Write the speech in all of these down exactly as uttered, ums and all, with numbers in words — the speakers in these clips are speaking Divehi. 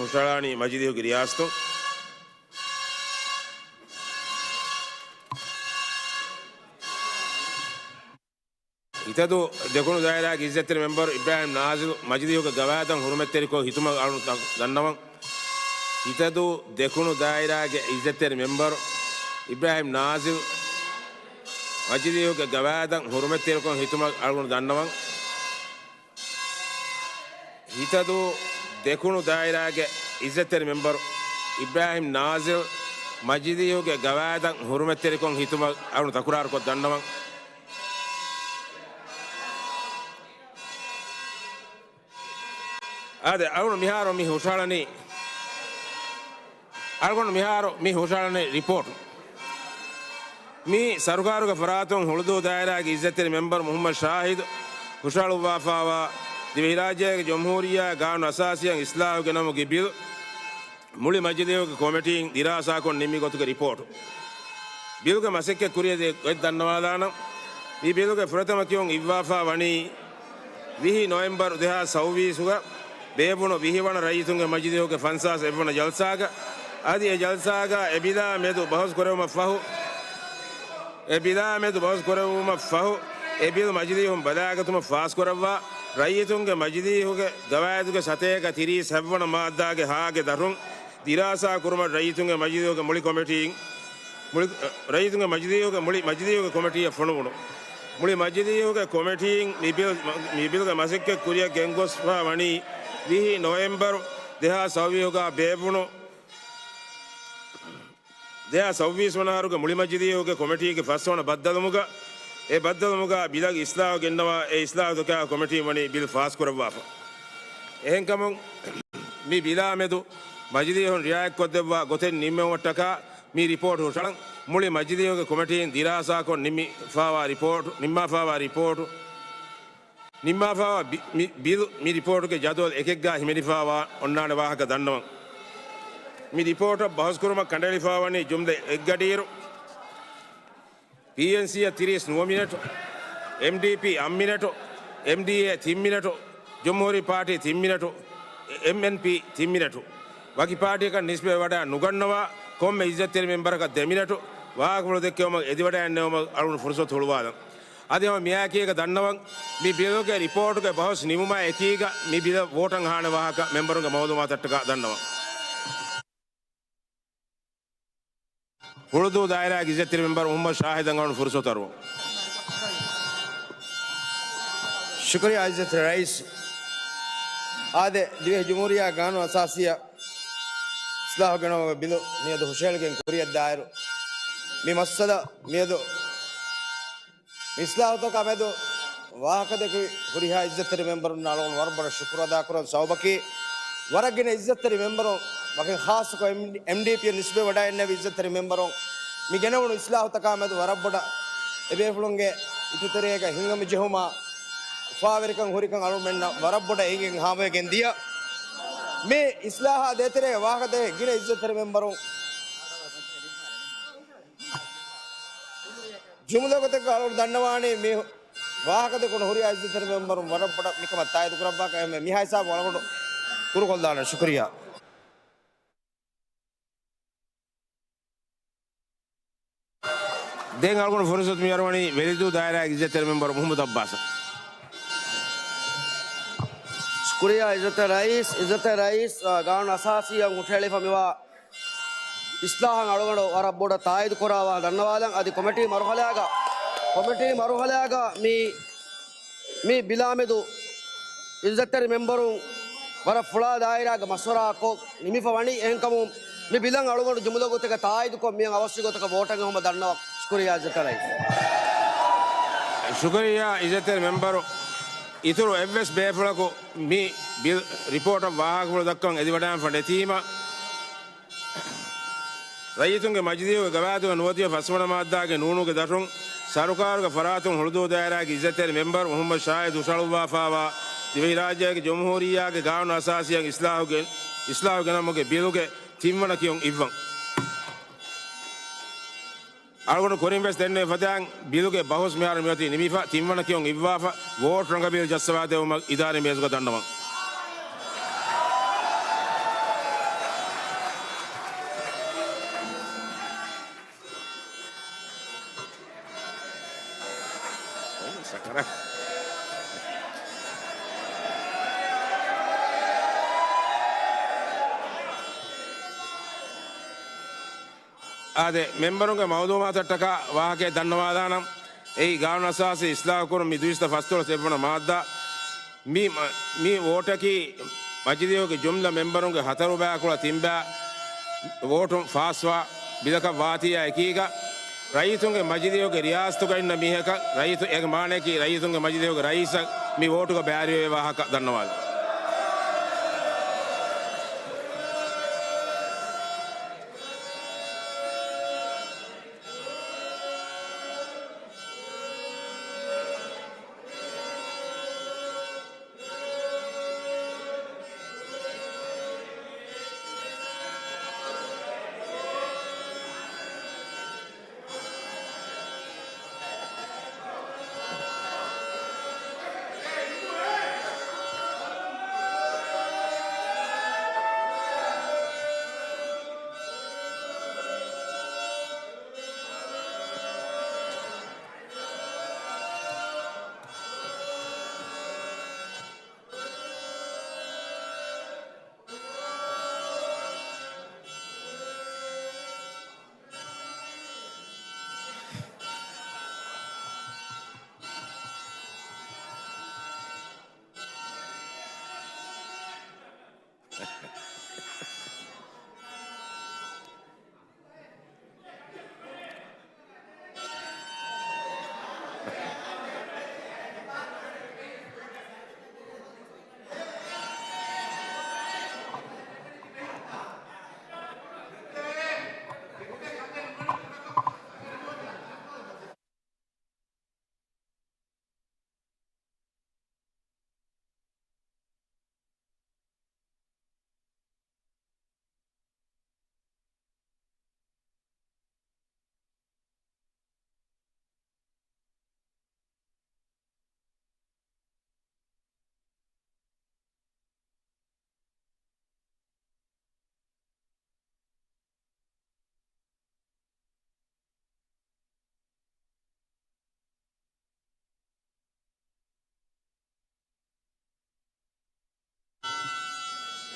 ހުށަހަޅާނީ މަޖިލީހުގެ ރިޔާސަތުން. ހިތަދޫ ދެކުނު ދާއިރާގެ އިއްޒަތްތެރި މެމްބަރު އިބްރާހިމް ނާޒިލް މަޖިލީހުގެ ގަވާއިދަށް ހުރުމަތްތެރިކޮށް ހިތުމަށް އަޅުން ދަންނަވަން. ހިތަދޫ ދެކުނު ދާއިރާގެ އިއްޒަތްތެރި މެމްބަރު އިބްރާހިމް ނާޒިލް މަޖިލީހުގެ ގަވާއިދަށް ހުރުމަތްތެރިކޮށް ހިތުމަށް އަޅުން ދަންނަވަން. ހިތަދޫ ދެކުނު ދާއިރާގެ އިއްޒަތްތެރި މެމްބަރު އިބްރާހިމް ނާޒިލް މަޖިލީހުގެ ގަވާއިދަށް ހުރުމަތްތެރިކޮށް ހިތުމަށް އަޅުން ތަކުރާރުކޮށް ދަންނަވަން. އާދެ، އަޅުގަނޑު މިހާރު މި ހުށަހަޅަނީ، އަޅުގަނޑު މިހާރު މި ހުށަހަޅަނީ ރިޕޯޓު. މި ސަރުކާރުގެ ފަރާތުން ހުޅުދޫ ދާއިރާގެ އިއްޒަތްތެރި މެމްބަރު މުޙައްމަދު ޝާހިދު ހުށަހަޅުއްވާފާވާ ދިވެހިރާއްޖޭގެ ޖުމްހޫރިއްޔާ ގާނޫނު އަސާސީއަށް އިސްލާހު ގެނަމުގެ ބިލް މުޅި މަޖިލީހުގެ ކޮމިޓީން ދިރާސާކޮށް ނިންމި ގޮތުގެ ރިޕޯޓު. ބިލްގެ މަސައްކަތް ކުރިއަށް ދެ ގޮތް ދަންނަވާލާނަން. މި ބިލްގެ ފުރަތަމަ ކިޔުން އިއްވާފާ ވަނީ ވިހި ނޮވެމްބަރު ދެހާސް ސައުވީސްގަ ބޭއްވުނު ވިހި ވަނަ ރައްޔިތުންގެ މަޖިލީހުގެ ފަންސާސް އެއްވަނަ ޖަލްސާގަ. އަދި އެ ޖަލްސާގަ އެ ބިލާ މެދު ބަހުސް ކުރެވުމަށް ފަހު، އެ ބިލާ މެދު ބަހުސް ކުރެވުމަށް ފަހު، އެ ބިލް މަޖިލީހުން ބަލާގަތުމަށް ފާސްކުރައްވާ، ރައްޔިތުންގެ މަޖިލީހުގެ ގަވާއިދުގެ ސަތޭކަ ތިރީސް ހަތްވަނަ މާއްދާގެ ހާގެ ދަށުން ދިރާސާ ކުރުމަށް ރައްޔިތުންގެ މަޖިލީހުގެ މުޅި ކޮމިޓީން، މުޅި، ރައްޔިތުންގެ މަޖިލީހުގެ މުޅި މަޖިލީހުގެ ކޮމިޓީއަށް ފޮނުވުނު. މުޅި މަޖިލީހުގެ ކޮމިޓީން މި ބިލް، މި ބިލްގެ މަސައްކަތް ކުރިއަށް ގެންގޮސްފާ ވަނީ ވިހި ނޮވެމްބަރު ދެހާސް ސައުވީހުގަ ބޭއްވުނު، ދެހާސް ސައުވީސް ވަނަ އަހަރުގެ މުޅި މަޖިލީހުގެ ކޮމިޓީގެ ފަސްވަނަ ބައްދަލުވުމުގަ، އެ ބައްދަލުވުމުގަ ބިލަށް އިސްލާހު ގެންނަވާ، އެ އިސްލާހުތަކާ ކޮމިޓީން ވަނީ ބިލް ފާސްކުރައްވާފަ. އެހެންކަމުން މި ބިލާ މެދު މަޖިލީހުން ރިއާޔަތްކޮށްދެއްވާ ގޮތެއް ނިންމެވުމަށްޓަކާ މި ރިޕޯޓް ހުށަހަޅަން. މުޅި މަޖިލީހުގެ ކޮމިޓީން ދިރާސާކޮށް ނިންމިފާވާ ރިޕޯޓް، ނިންމާފާވާ ރިޕޯޓު، ނިންމާފާވާ ބި-، މި ބިލް، މި ރިޕޯޓުގެ ޖަދުވަލް އެކެއްގާ ހިމެނިފާވާ އޮންނާނެ ވާހަކަ ދަންނަވަން. މި ރިޕޯޓަށް ބަހުސްކުރުމަށް ކަނޑައެޅިފާވަނީ ޖުމްލަ އެއްގަޑިއިރު، ޕީއެންސީއަށް ތިރީސް ނުވަ މިނެޓު، އެމްޑީޕީ އަށް މިނެޓު، އެމްޑީއޭ ތިން މިނެޓު، ޖުމްހޫރީ ޕާޓީ ތިން މިނެޓު، އެމްއެންޕީ ތިން މިނެޓު. ވަކި ޕާޓީއަކަށް ނިސްބަތް ވަޑައި ނުގަންނަވާ ކޮންމެ އިއްޒަތްތެރި މެމްބަރަކަށް ދެ މިނެޓު ވާހަކަފުޅު ދެއްކެވުމަށް އެދިވަޑައިގެންނެވުމަށް އަޅުގަނޑު ފުރުސަތު ހުޅުވާލަން. އަދި ހަމަ މިއާއެކީގަ ދަންނަވަން، މި ބިލުގެ ރިޕޯޓުގެ ބަހުސް ނިމުމާ އެކީގަ މި ބިލަށް ވޯޓަށް ހާނެ ވާހަކަ މެމްބަރުންގެ މައުލޫމާތަށްޓަކާ ދަންނަވަން. ހުޅުދޫ ދާއިރާގެ އިއްޒަތްތެރި މެމްބަރު މުޙައްމަދު ޝާހިދަށް އަޅުން ފުރުސަތު އަރުވަން. ޝުކުރިއްޔާ އިއްޒަތްތެރި ރައީސް. އާދެ، ދިވެހި ޖުމްހޫރިއްޔާ ގާނޫނު އަސާސީއަށް އިސްލާހު ގެނައުމުގެ ބިލު މިއަދު ހުށަހެޅިގެން ކުރިއަށްދާއިރު، މި މައްސަލަ މިއަދު މި އިސްލާހުތަކާ މެދު ވާހަކަދެއްކި ހުރިހާ އިއްޒަތްތެރި މެމްބަރުންނަށް އަޅުގަނޑު ވަރަށް ބޮޑަށް ޝުކުރު އަދާކުރަން. ސަބަބަކީ ވަރަށް ގިނަ އިއްޒަތްތެރި މެމްބަރުން، ވަކިން ޚާއްޞަކޮށް އެމްޑީޕީއަށް ނިސްބަތް ވަޑައިގެންނެވި އިއްޒަތްތެރި މެމްބަރުން މި ގެނެވުނު އިސްލާހުތަކާ މެދު ވަރަށް ބޮޑަށް އެބޭފުޅުންގެ އިތުތެރޭގަ ހިނގަމި ޖެހުމާ އުފާވެރިކަން ހުރިކަން އަޅުގަނޑުމެންނަށް ވަރަށް ބޮޑަށް އެނގިގެން ހާމަވެގެން ދިޔަ. މި އިސްލާހާ ދޭތެރޭގަ ވާހަކަދޭ ގިނަ އިއްޒަތްތެރި މެމްބަރުން ޖުމުލަ ގޮތެއްގަ އަޅުގަނޑު ދަންނަވާނީ މި ވާހަކަދެކުނު ހުރިހާ އިއްޒަތްތެރި މެމްބަރުން ވަރަށް ބޮޑަށް މިކަމަށް ތާއީދު ކުރައްވާކަށް އެހެންވެ މިހާ ހިސާބު އަޅުގަނޑު ކުރުކޮށްލާނަން. ޝުކުރިއްޔާ. ދެން އަޅުގަނޑު ފުރުސަތު މި އަރުވަނީ ވެލިދޫ ދާއިރާގެ އިއްޒަތްތެރި މެމްބަރު މުޙައްމަދު އައްބާސަށް. ޝުކުރިއްޔާ އިއްޒަތްތެރި ރައީސް، އިއްޒަތްތެރި ރައީސް، އާ، ގާނޫނު އަސާސީއަށް ހުށަހެޅިފަ މިވާ އިސްލާހަށް އަޅުގަނޑު ވަރަށް ބޮޑަށް ތާއީދު ކުރާ ވާހަކަ ދަންނަވާލަން. އަދި ކޮމިޓީ މަރުހަލާގަ، ކޮމިޓީ މަރުހަލާގަ މި، މި ބިލާމެދު އިއްޒަތްތެރި މެމްބަރުން ވަރަށް ފުޅާ ދާއިރާގަ މަޝްވަރާކޮށް ނިމިފަ ވަނީ. އެހެންކަމުން މި ބިލަށް އަޅުގަނޑު ޖުމުލަ ގޮތެއްގަ ތާއީދުކޮށް މިއަށް އަވަސްވި ގޮތަކަށް ވޯޓަށް އެހުމަށް ދަންނަވަން. ޝުކުރިއްޔާ އިއްޒަތްތެރި ރައީސް. ޝުކުރިއްޔާ އިއްޒަތްތެރި މެމްބަރު. އިތުރު އެއްވެސް ބޭފުޅަކު މި ބިލް ރިޕޯޓަށް ވާހަކަފުޅު ދައްކަން އެދިވަޑައިގެންފަ ނެތީމަ، ރައްޔިތުންގެ މަޖިލީހުގެ ގަވާއިދުގަ ނުވަދިހަ ފަސްވަނަ މާއްދާގެ ނޫނުގެ ދަށުން ސަރުކާރުގެ ފަރާތުން ހުޅުދޫ ދާއިރާގެ އިއްޒަތްތެރި މެމްބަރު މުޙައްމަދު ޝާހިދު ހުށަހަޅުއްވާފާވާ ދިވެހިރާއްޖޭގެ ޖުމްހޫރިއްޔާގެ ގާނޫނު އަސާސީއަށް އިސްލާހުގެ، އިސްލާހު ގެނަމުގެ ބިލުގެ ތިންވަނަ ކިޔުން އިއްވަން. އަޅުގަނޑު ކުރިން ވެސް ދެންނެވި ފަދައިން ބިލުގެ ބަހުސް މިހާރު މިއޮތީ ނިމިފަ، ތިންވަނަ ކިޔުން އިއްވާފަ، ވޯޓް ރަނގަބީލް ޖައްސަވާދެއްވުމަށް އިދާރީ މޭޒުގަ ދަންނަވަން. އާދެ، މެމްބަރުންގެ މައުލޫމާތަށްޓަކާ ވާހަކައެއް ދަންނަވާލާނަން. އެއީ، ގާނޫނު އަސާސީ އިސްލާހު ކުރުން މި ދުއިސައްތަ ފަސްދޮޅަސް އެއްވަނަ މާއްދާ. މި، މި ވޯޓަކީ މަޖިލީހުގެ ޖުމްލަ މެމްބަރުންގެ ހަތަރު ބައިކުޅަ ތިން ބައި ވޯޓުން ފާސްވާ ބިލަކަށް ވާތީއާ އެކީގަ، ރައްޔިތުންގެ މަޖިލީހުގެ ރިޔާސަތުގަ އިންނަ މީހަކަށް ރައްޔިތު، އޭގެ މާނަޔަކީ ރައްޔިތުންގެ މަޖިލީހުގެ ރައީސަށް މި ވޯޓުގަ ބައިވެރިވޭ ވާހަކަ ދަންނަވާލަން.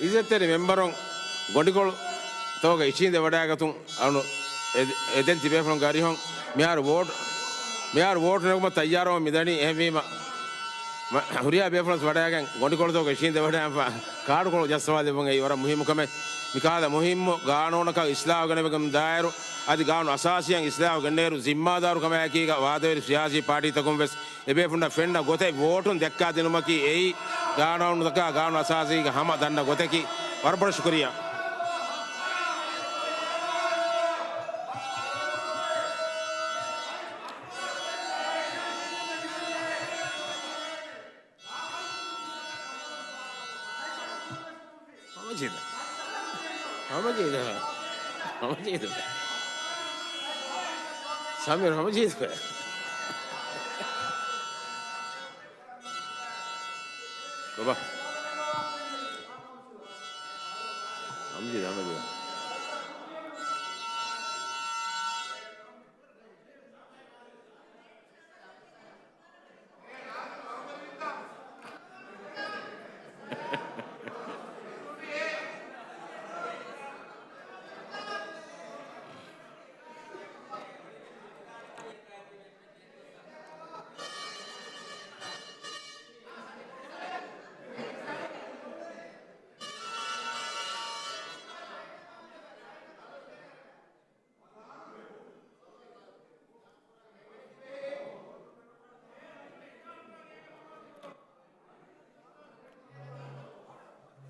އިއްޒަތްތެރި މެމްބަރުން ގޮނޑިކޮޅު ތޯގަ އިށީނދެ ވަޑައިގަތުން އަޅުނު އެ-، އެދެން ތިބޭފުޅުންގެ އަރިހުން މިހާރު ވޯޓް، މިހާރު ވޯޓް ނެގުމަށް ތައްޔާރުވަމުން މިދަނީ. އެހެންވީމަ، މަ-، ހުރިހާ ބޭފުޅުން ވަޑައިގެން ގޮނޑިކޮޅު ތޯގަ އިށީނދެ ވަޑައިގެންފަ ކާޑުކޮޅު ޖައްސަވާލެއްވުން އެއީ ވަރަށް މުހިއްމު ކަމެއް. މިކަހަލަ މުހިއްމު ގާނޫނަކަށް އިސްލާހު ގެނެވެގެން ދާއިރު، އަދި ގާނޫނު އަސާސީއަށް އިސްލާހު ގެންނޭރު ޒިންމާދާރު ކަމާއެކީގަ ވާދަވެރި ސިޔާސީ ޕާޓީތަކުން ވެސް އެބޭފުންނަށް ފެންނަ ގޮތެއް ވޯޓުން ދައްކާދިނުމަކީ އެއީ ގާނޫނުތަކާ ގާނޫނު އަސާސީގެ ހަމަ ދަންނަ ގޮތަކީ. ވަރަށް ބޮޑަށް ޝުކުރިއްޔާ. ހަމަޖެއް. ހަމަޖެއް. ހަމަޖެއް. ސަމީރު ހަމަޖެއް. ބަބާ. ހަމަޖެއް، ހަމަޖެއް.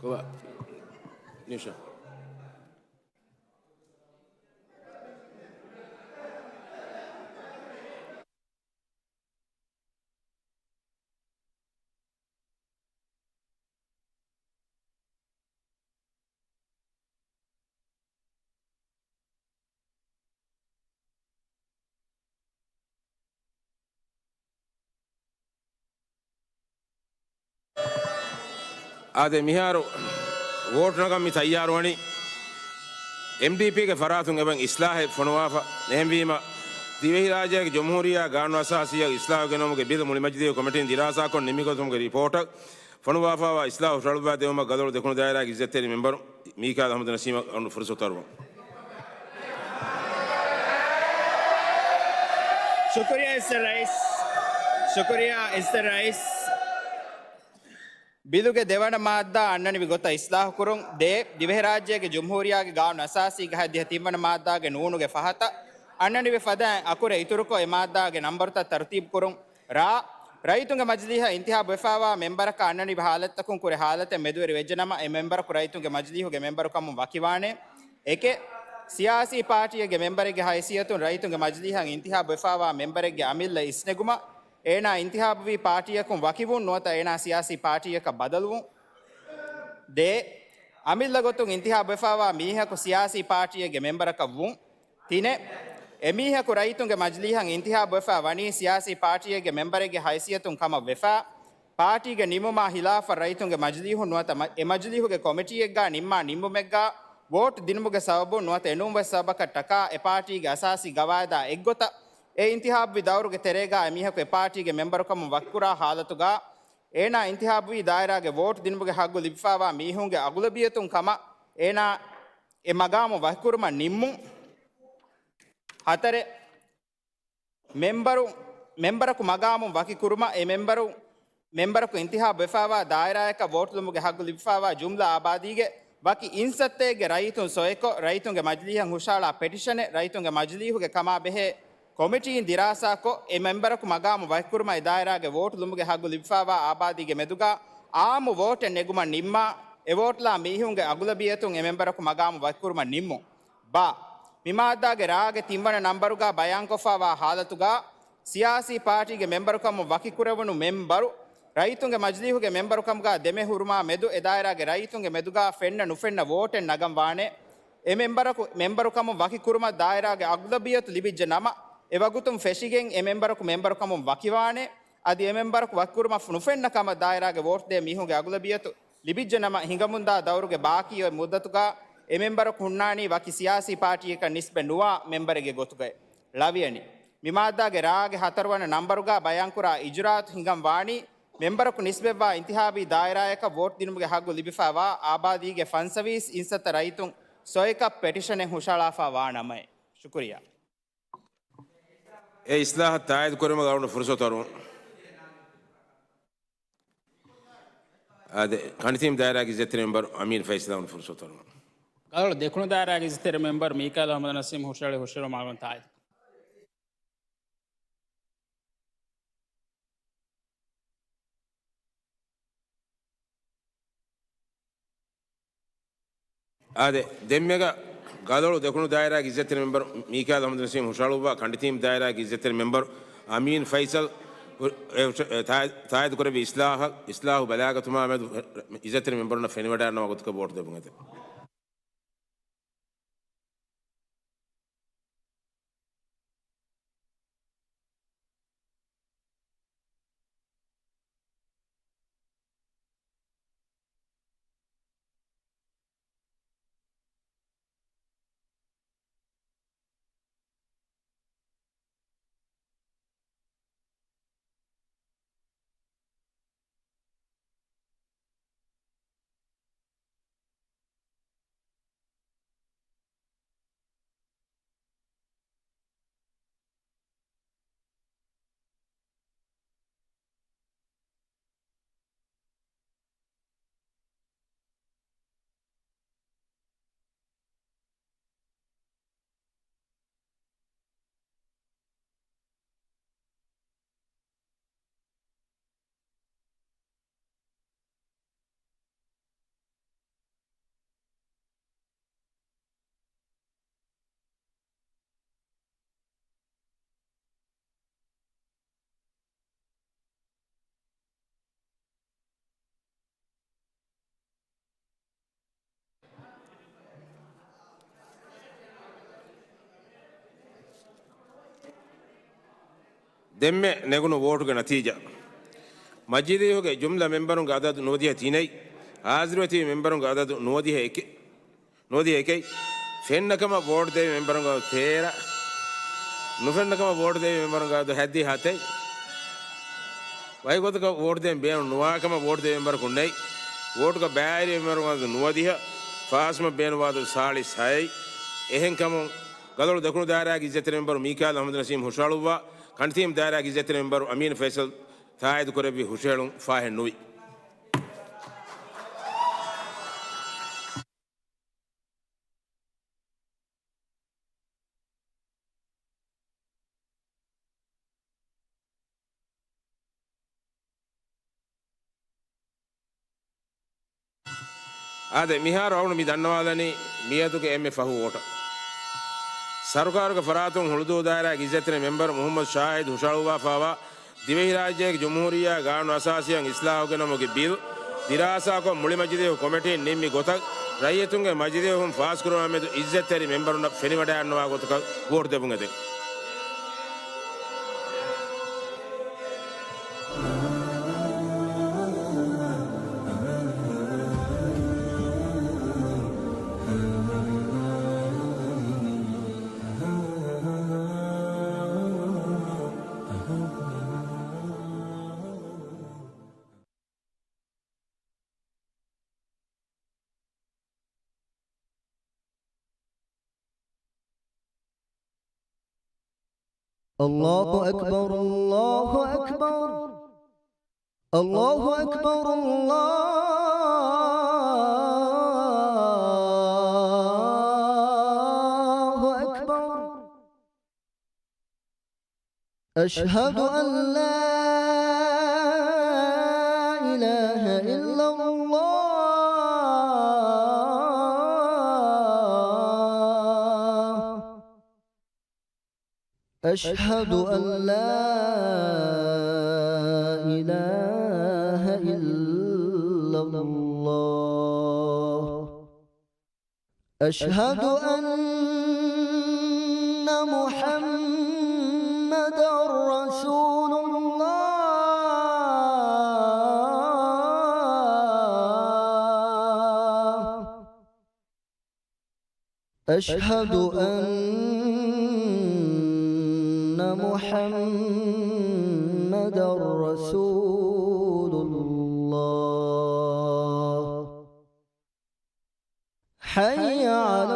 ކޮބާ؟ ނިޝާ. އާދެ، މިހާރު ވޯޓް ނަގަން މި ތައްޔާރުވަނީ އެމްޑީޕީގެ ފަރާތުން އެބަ އިސްލާހެއް ފޮނުވާފަ. އެހެންވީމަ، ދިވެހިރާއްޖޭގެ ޖުމްހޫރިއްޔާ ގާނޫނު އަސާސީއަށް އިސްލާހު ގެނައުމުގެ ބިލު މުޅި މަޖިލީހު ކޮމިޓީން ދިރާސާކޮށް ނިންމިގޮތުމުގެ ރިޕޯޓަށް ފޮނުވާފައިވާ އިސްލާހު ހުށަހަޅުއްވާ ދެއްވުމަށް ގަދައުޅު ދެކުނު ދާއިރާގެ އިއްޒަތްތެރި މެމްބަރު މީކާއިލް އަޙްމަދު ނަސީމަށް ފުރުސަތު އަރުވަން. ޝުކުރިއްޔާ އިއްޒަތްތެރި ރައީސް. ޝުކުރިއްޔާ އިއްޒަތްތެރި ރައީސް. ބިލުގެ ދެވަނަ މާއްދާ އަންނަނިވި ގޮތަށް އިސްލާހުކުރުން. ދޭ، ދިވެހިރާއްޖޭގެ ޖުމްހޫރިއްޔާގެ ގާނޫނު އަސާސީގެ ހަތްދިހަ ތިންވަނަ މާއްދާގެ ނޫނުގެ ފަހަތަށް އަންނަނިވި ފަދައިން އަކުރެއް އިތުރުކޮށް އެ މާއްދާގެ ނަންބަރުތައް ތަރުތީބުކުރުން. ރާ، ރައްޔިތުންގެ މަޖިލީހަށް އިންތިހާބުވެފައިވާ މެމްބަރަކަށް އަންނަނިވި ހާލަތުތަކުން ކުރެ ހާލަތެއް މެދުވެރި ވެއްޖެނަމަ، އެ މެމްބަރަކު ރައްޔިތުންގެ މަޖިލީހުގެ މެމްބަރުކަމުން ވަކިވާނެ. އެކެއް، ސިޔާސީ ޕާޓީއެއްގެ މެމްބަރެއްގެ ހައިސިއްޔަތުން ރައްޔިތުންގެ މަޖިލީހަށް އިންތިހާބުވެފައިވާ މެމްބަރެއްގެ އަމިއްލަ އިސްނެގުމަށް އޭނާ އިންތިހާބުވީ ޕާޓީއަކުން ވަކިވުން ނުވަތަ އޭނާ ސިޔާސީ ޕާޓީއަކަށް ބަދަލުވުން. ދޭ، އަމިއްލަ ގޮތުން އިންތިހާބުވެފައިވާ މީހަކު ސިޔާސީ ޕާޓީއެއްގެ މެމްބަރަކަށް ވުން. ތިނެއް، އެމީހަކު ރައްޔިތުންގެ މަޖިލީހަށް އިންތިހާބުވެފަ ވަނީ ސިޔާސީ ޕާޓީއެއްގެ މެމްބަރެއްގެ ހައިސިއްޔަތުން ކަމަށް ވެފަ، ޕާޓީގެ ނިންމުމާ ހިލާފަށް ރައްޔިތުންގެ މަޖިލީހުން ނުވަތަ މަ-، އެ މަޖިލީހުގެ ކޮމިޓީއެއްގާ ނިންމާ ނިންމުމެއްގާ ވޯޓް ދިނުމުގެ ސަބަބުން ނުވަތަ އެނޫންވެސް ސަބަބަކަށް ޓަކާ އެ ޕާޓީގެ އަސާސީ ގަވާއިދާ އެއްގޮތަށް އެ އިންތިހާބުވި ދައުރުގެ ތެރޭގާ އެމީހަކު އެ ޕާޓީގެ މެމްބަރުކަމުން ވަކިކުރާ ހާލަތުގާ އޭނާ އިންތިހާބުވީ ދާއިރާގެ ވޯޓް ދިނުމުގެ ހައްގު ލިބިފައިވާ މީހުންގެ އަޣުލަބިއްޔަތުން ކަމަށް އޭނާ އެ މަގާމު ވަކިކުރުމަށް ނިންމުން. ހަތަރެއް، މެމްބަރު، މެމްބަރަކު މަގާމުން ވަކި ކުރުމަށް އެ މެމްބަރު، މެމްބަރަކު އިންތިހާބު ވެފައިވާ ދާއިރާއަކަށް ވޯޓުލުމުގެ ހައްގު ލިބިފައިވާ ޖުމްލަ އާބާދީގެ ވަކި އިންސައްތައެއްގެ ރައްޔިތުން ސޮއެކޮށް، ރައްޔިތުންގެ މަޖިލީހަށް ހުށަހަޅާ ޕެޓިޝަނެއް، ރައްޔިތުންގެ މަޖިލީހުގެ ކަމާ ބެހޭ ކޮމިޓީން ދިރާސާކޮށް، އެ މެމްބަރަކު މަގާމު ވަކިކުރުމަށް އެ ދާއިރާގެ ވޯޓު ލުމުގެ ހައްގު ލިބިފައިވާ އާބާދީގެ މެދުގަ އާއްމު ވޯޓެއް ނެގުމަށް ނިންމާ، އެ ވޯޓުލާ މީހުންގެ އަޣުލަބިއްޔަތުން އެ މެމްބަރަކު މަގާމު ވަކިކުރުމަށް ނިންމުން. ބާ، މި މާއްދާގެ ރާގެ ތިންވަނަ ނަންބަރުގަ ބަޔާންކޮށްފައިވާ ހާލަތުގަ، ސިޔާސީ ޕާޓީގެ މެމްބަރުކަމުން ވަކިކުރެވުނު މެމްބަރު، ރައްޔިތުންގެ މަޖިލީހުގެ މެމްބަރުކަމުގަ ދެމެ ހުރުމާ މެދު އެ ދާއިރާގެ ރައްޔިތުންގެ މެދުގަ ފެންނަ ނުފެންނަ ވޯޓެއް ނަގަން ވާނެ. އެ މެމްބަރަކު މެމްބަރުކަމުން ވަކިކުރުމަށް ދާއިރާގެ އަޣުލަބިއްޔަތު ލިބިއްޖެ ނަމަ، އެ ވަގުތުން ފެށިގެން އެ މެމްބަރަކު މެމްބަރުކަމުން ވަކިވާނެ. އަދި އެ މެމްބަރަކު ވަކިކުރުމަށް ނުފެންނަ ކަމަށް ދާއިރާގެ ވޯޓު ދޭ މީހުންގެ އަޣުލަބިއްޔަތު ލިބިއްޖެ ނަމަ، ހިނގަމުންދާ ދައުރުގެ ބާކީ އޮތް މުއްދަތުގަ އެ މެމްބަރަކު ހުންނާނީ ވަކި ސިޔާސީ ޕާޓީއަކަށް ނިސްބަތް ނުވާ މެމްބަރެއްގެ ގޮތުގައި. ޅަވިޔަނި، މި މާއްދާގެ ރާގެ ހަތަރުވަނަ ނަންބަރުގަ ބަޔާންކުރާ އިޖުރާއަތު ހިނގަން ވާނީ، މެމްބަރަކު ނިސްބަތްވާ އިންތިހާބީ ދާއިރާއަކަށް ވޯޓް ދިނުމުގެ ހައްގު ލިބިފައިވާ އާބާދީގެ ފަންސަވީސް އިންސައްތަ ރައްޔިތުން ސޮއެކަށް ޕެޓިޝަނެއް ހުށަހަޅާފައި ވާ ނަމައޭ. ޝުކުރިއްޔާ. އެ އިސްލާހަށް ތާއީދު ކުރުމަށް އަޅުގަނޑު ފުރުސަތު އަރުވަން. އާދެ، ކަނޑިތީމް ދާއިރާގެ އިއްޒަތްތެރި މެމްބަރު އަމީން ފައިސަލް އަޅުގަނޑު ފުރުސަތު އަރުވަން. ގަދައުޅު ދެކުނު ދާއިރާގެ އިއްޒަތްތެރި މެމްބަރު މީކާއިލް އަޙްމަދު ނަސީމް ހުށަހަޅި ހުށަހެޅުމަށް އަޅުގަނޑު ތާއީދު. އާދެ، ދެންމެގަ ގަދައުޅު ދެކުނު ދާއިރާގެ އިއްޒަތްތެރި މެމްބަރު މީކާއިލް އަޙްމަދު ނަސީމް ހުށަހަޅުއްވާ ކަނޑިތީމް ދާއިރާގެ އިއްޒަތްތެރި މެމްބަރު އަމީން ފައިސަލް ހު-، އެ ހުށަ-، އެ ތާ-، ތާއީދު ކުރެއްވި އިސްލާހަށް، އިސްލާހު ބަލާގަތުމާ މެދު އިއްޒަތްތެރި މެމްބަރުންނަށް ފެނިވަޑައިގަންނަވާ ގޮތަކަށް ވޯޓު ދެއްވުން އެދެން. ދެންމެ ނެގުނު ވޯޓުގެ ނަތީޖާ. މަޖިލީހުގެ ޖުމްލަ މެމްބަރުންގެ އަދަދު ނުވަދިހަ ތިނެއް، ހާޒިރުވެތިބި މެމްބަރުންގެ އަދަދު ނުވަދިހަ އެކެއް، ނުވަދިހަ އެކެއް، ފެންނަ ކަމަށް ވޯޓް ދެވި މެމްބަރުންގެ އަދަދު ތޭރަ، ނުފެންނަ ކަމަށް ވޯޓު ދެއްވި މެމްބަރުންގެ އަދަދު ހަތްދިހަ ހަތެއް. ވަކި ގޮތަކަށް ވޯޓު ދޭން ބޭނުން ނުވާ ކަމަށް ވޯޓު ދެއްވި މެމްބަރަކު ނެތް. ވޯޓުގަ ބައިވެރި މެމްބަރުންގެ އަދަދު ނުވަދިހަ. ފާސްކަމަށް ބޭނުންވާ އަދަދު ސާޅީސް ހައެއް. އެހެންކަމުން، ގަދައަޅު ދަކުނު ދާއިރާގެ އިއްޒަތްތެރި މެމްބަރު މީކާއިލް އަޙްމަދު ނަސީމް ހުށަހަޅުއްވާ، ކަނޑިތީމް ދާއިރާގެ އިއްޒަތްތެރި މެމްބަރު އަމީން ފައިސަލް ތާއީދު ކުރެއްވި ހުށަހެޅުން ފާހެއް ނުވި. އާދެ، މިހާރު އަޅުގަނޑު މި ދަންނަވާލަނީ މިއަދުގެ އެންމެ ފަހު ވޯޓަށް. ސަރުކާރުގެ ފަރާތުން ހުޅުދޫ ދާއިރާގެ އިއްޒަތްތެރި މެމްބަރު މުޙައްމަދު ޝާހިދު ހުށަހަޅުއްވާފައިވާ ދިވެހިރާއްޖޭގެ ޖުމްހޫރިއްޔާ ގާނޫނު އަސާސީއަށް އިސްލާހު ގެނަމުގެ ބިލް ދިރާސާކޮށް، މުޅި މަޖިލީހު ކޮމިޓީން ނިންމި ގޮތަށް، ރައްޔިތުންގެ މަޖިލީހުން ފާސްކުރުމާ މެދު އިއްޒަތްތެރި މެމްބަރުންނަށް ފެނިވަޑައިގަންނަވާ ގޮތަކަށް ވޯޓު ދެއްވުން އެދެން. الله أكبر، الله أكبر، الله أكبر، الله أكبر. أشهد أن لا إله إلا الله. أشهد أن لا إله إلا الله. أشهد أن محمدا رسول الله. أشهد أن محمدا رسول الله. حي على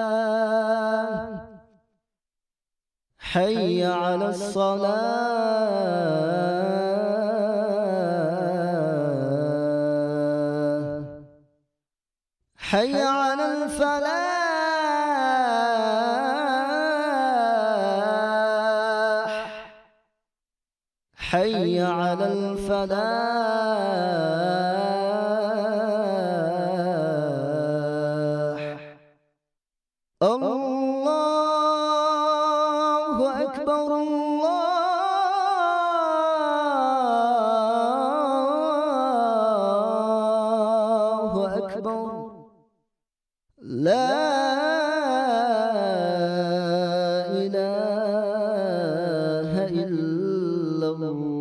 الصلاة. حي على الصلاة. حي على الفلاح. حي على الفلاح. الله أكبر، الله أكبر. لا إله إلا الله.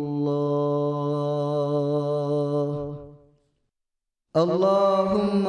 اللهم